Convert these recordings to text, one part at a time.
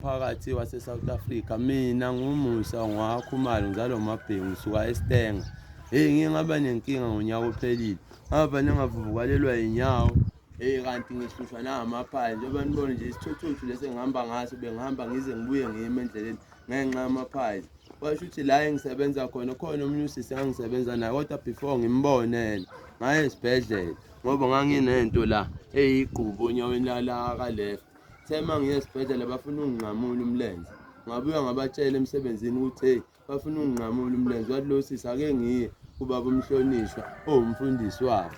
Phakathi wase-South Africa mina nguMusa ngwaKhumalo ngizalwa uMabhengu ngisuka eStenga. Hheyi ngike ngaba nenkinga ngonyaka ophelile ngavane ngavuvukalelwa yinyawo hheyi kanti ngihlushwa nangamaphali njengoba nibona nje isithuthuthu lesi engihamba ngaso bengihamba ngize ngibuye ngime endleleni ngenxa yamaphali. Kwasho ukuthi la engisebenza khona khona omunye usisi engangisebenza naye kodwa before ngimbone yena ngaye esibhedlela ngoba nganginento la eyigqubu onyaweni la ka-left. Uthe uma ngiya esibhedlela bafuna ukunginqamula umlenze. Ngabuya ngabatshela emsebenzini ukuthi hey bafuna ukunginqamula umlenze. Wathi lo sisi ake ngiye kubaba umhlonishwa owumfundisi wabo.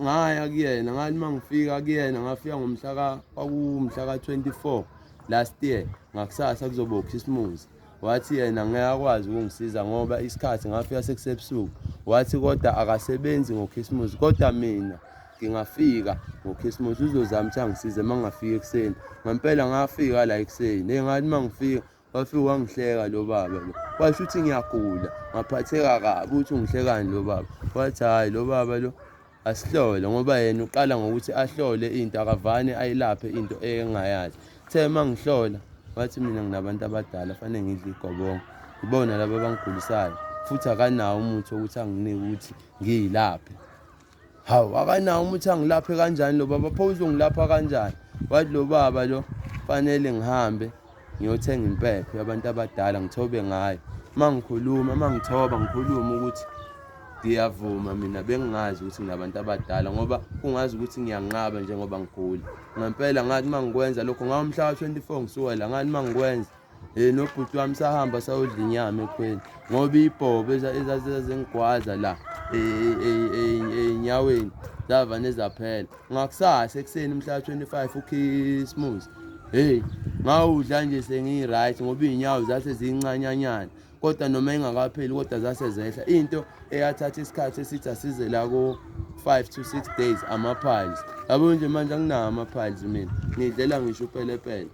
Ngaya kuyena ngathi uma ngifika kuyena ngafika ngomhla ka kwakuwumhla ka-24 last year ngakusasa kuzoba ukhisimusi. Wathi yena ngeke akwazi ukungisiza ngoba isikhathi ngafika sekusebusuku. Wathi kodwa akasebenzi ngokhisimusi kodwa mina ngingafika ngokhisimusi uzozama ukuthi angisize uma ngingafika ekuseni. Ngempela ngafika la ekuseni. Hey ngathi uma ngifika wafika wangihleka lo baba lo. Washo ukuthi ngiyagula ngaphatheka kabi ukuthi ungihlekani lo baba. Wathi hhayi lo baba lo asihlole ngoba yena uqala ngokuthi ahlole into akavane ayilaphe into engayazi the uma ngihlola wathi mina nginabantu abadala fanele ngidle igobongo ibona laba abangigulisayo futhi akanawo umuthi wokuthi anginike ukuthi ngiyilaphe hawu akanawo umuthi angilaphe kanjani lo baba pho uzongilapha kanjani wathi lo baba lo fanele ngihambe ngiyothenga impepho yabantu abadala ngithobe ngayo uma ngikhuluma uma ngithoba ngikhuluma ukuthi ngiyavuma mina bengingazi ukuthi nginabantu abadala ngoba kungazi ukuthi ngiyanqaba njengoba ngigula ngempela ngathi uma ngikwenza lokho ngawo mhla ka-24 ngisuka la ngathi uma ngikwenza um nobhuti wami sahamba sayodla inyama ekhweni ngoba ibhobo ezazingigwaza la ey'nyaweni zavane zaphela ngakusasa ekuseni mhla ka-25 ukhisimusi heyi ngawudla nje sengiyi-right ngoba iy'nyawo zase ziyincanyanyana kodwa noma ingakapheli kodwa zase zehla into eyathatha isikhathi esithi asize la ko-5 to 6 days ama-piles yabo nje manje anginawo ama-piles mina ngidlela ngisho upelepele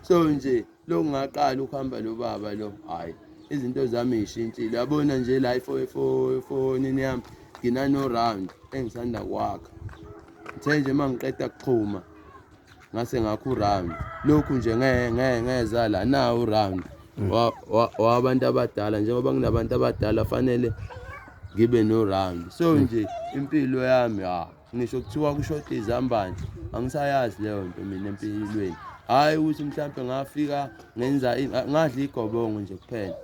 so nje lokhu ngaqala ukuhamba lo baba lo hhayi izinto zami yishintshile yabona nje la efonini yami nginano-round engisanda kwakha ngithe nje uma ngiqeda kuxhuma ngase ngakho uround lokhu nje ngeza la nawu uround wabantu abadala njengoba nginabantu abadala fanele ngibe no-round so nje impilo yami ha ngisho kuthiwa kushoda izambane angisayazi leyo nto mina empilweni hhayi ukuthi mhlampe ngafika ngenza ngadla igobongo nje kuphela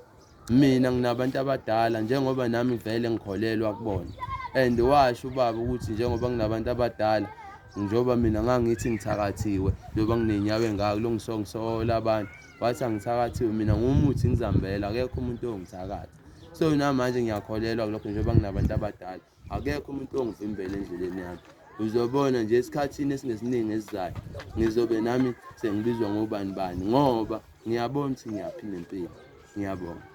Mina nginabantu abadala njengoba nami vele ngikholelwa kubona and washo ubaba ukuthi njengoba nginabantu abadala njengoba mina ngangithi ngithakathiwe njengoba nginenyawo engaka kulungisongisola abantu wathi angithakathiwe mina ngumuthi ngizambela akekho umuntu ongithakatha so namanje ngiyakholelwa kulokho njengoba nginabantu abadala akekho umuntu ongivimbela endleleni yami uzobona nje esikhathini esingesiningi esizayo ngizobe nami sengibizwa ngobani bani ngoba ngiyabona ukuthi ngiyaphi nempilo ngiyabonga.